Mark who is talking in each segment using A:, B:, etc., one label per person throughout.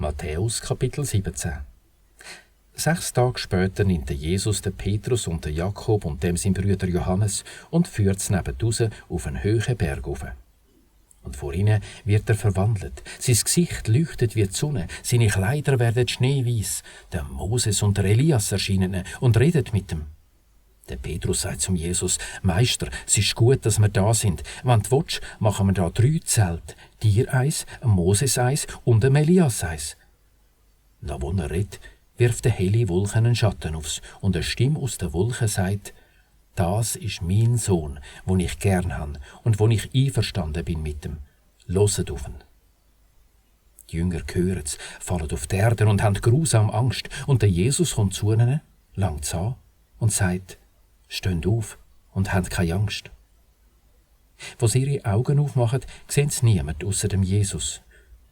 A: Matthäus Kapitel 17. 6 Tage später nimmt Jesus den Petrus und den Jakob und dem sein Bruder Johannes und führt sie neben raus auf einen hohen Berg rauf. Und vor ihnen wird er verwandelt. Sein Gesicht leuchtet wie die Sonne, seine Kleider werden schneeweiß. Der Moses und der Elias erscheinen und reden mit ihm. Der Petrus sagt zum Jesus: «Meister, es ist gut, dass wir da sind. Wenn du willst, machen wir da 3 Zelte. Dir eins, Moses eins und Elias eins.» Da wo er redet, wirft eine helle Wolke einen Schatten aufs und eine Stimme aus der Wolke sagt: «Das ist mein Sohn, den ich gern habe und wo ich einverstanden bin mit ihm. Hört auf ihn.» Die Jünger hören es, fallen auf die Erde und haben grausam Angst. Und der Jesus kommt zu ihnen, langt sie an und sagt: «Steht auf und habt keine Angst.» Wo sie ihre Augen aufmachen, sehen sie niemand außer dem Jesus.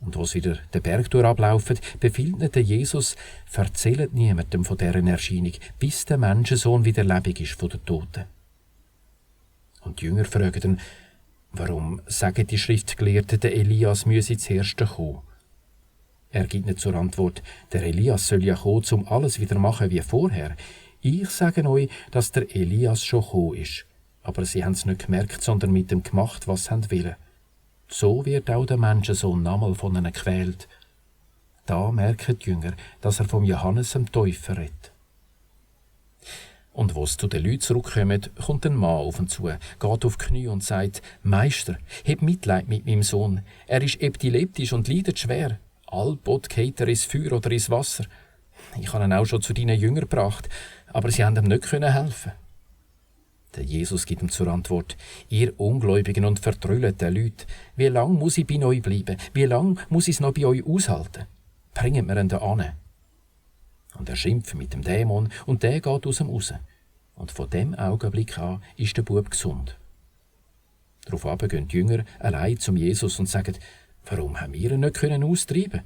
A: Und wo sie wieder den Berg ablaufen, befiehlt ihnen der Jesus: «Erzählt niemandem von dieser Erscheinung, bis der Menschensohn wieder lebendig ist von den Toten.» Und die Jünger fragen ihn: «Warum sagen die Schriftgelehrten, der Elias müsse zuerst kommen?» Er gibt ihnen zur Antwort: «Der Elias soll ja kommen, um alles wieder machen wie vorher. Ich sage euch, dass der Elias schon gekommen ist. Aber sie haben es nicht gemerkt, sondern mit dem gemacht, was sie wollen. So wird auch der Menschensohn nochmal von ihnen gequält.» Da merken die Jünger, dass er vom Johannes dem Täufer redet. Und wo sie zu den Leuten zurückkommen, kommt ein Mann auf ihn zu, geht auf die Knie und sagt: «Meister, hab Mitleid mit meinem Sohn. Er ist epileptisch und leidet schwer. Allbot geht er ins Feuer oder ins Wasser. Ich habe ihn auch schon zu deinen Jüngern gebracht, aber sie haben ihm nicht helfen.» Der Jesus gibt ihm zur Antwort: «Ihr Ungläubigen und vertrüllten Leute, wie lang muss ich bei euch bleiben? Wie lang muss ich es noch bei euch aushalten? Bringt mir ihn da an.» Und er schimpft mit dem Dämon und der geht aus ihm raus. Und von dem Augenblick an ist der Bub gesund. Darauf gehen die Jünger allein zum Jesus und sagen: «Warum haben wir ihn nicht austreiben können?»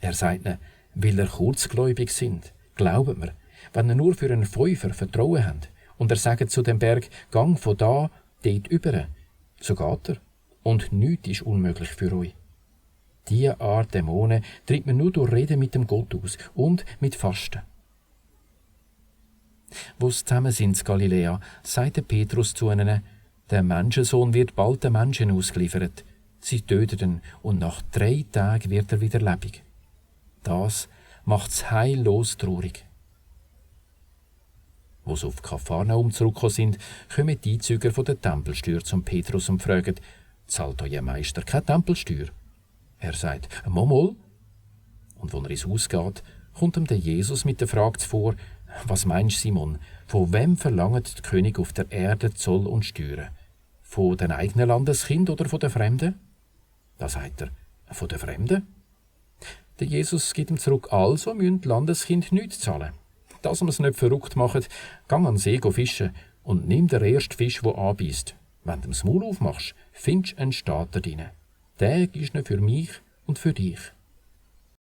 A: Er sagt ihnen: «Weil ihr kurzgläubig sind. Glaubt mir, wenn ihr nur für einen Fünfer Vertrauen habt und er sagt zu dem Berg: ‹Gang von da, dort über,› so geht er. Und nichts ist unmöglich für euch.» Diese Art Dämonen treibt man nur durch Reden mit dem Gott aus und mit Fasten. Wo sie zusammen sind in Galiläa, sagt Petrus zu ihnen: «Der Menschensohn wird bald den Menschen ausgeliefert. Sie töten ihn und nach 3 Tagen wird er wieder lebendig.» Das macht's heillos traurig. Wo sie auf Kapharnaum zurückgekommen sind, kommen die Einzüger von der Tempelsteuer zum Petrus und fragen: «Zahlt euer Meister keine Tempelsteuer?» Er sagt: «Mal.» Und als er ins Haus geht, kommt ihm der Jesus mit der Frage zuvor: «Was meinst du, Simon, von wem verlangt der König auf der Erde Zoll und Steuern? Von den eigenen Landeskind oder von den Fremden?» Da sagt er: «Von den Fremden.» Der Jesus gibt ihm zurück: «Also müssen die Landeskind nichts zahlen. Dass wir es nicht verrückt machen, gang an den See fischen und nimm den ersten Fisch, der anbeißt. Wenn du das Maul aufmachst, findest du einen Stater drin. Der ist nicht für mich und für dich.»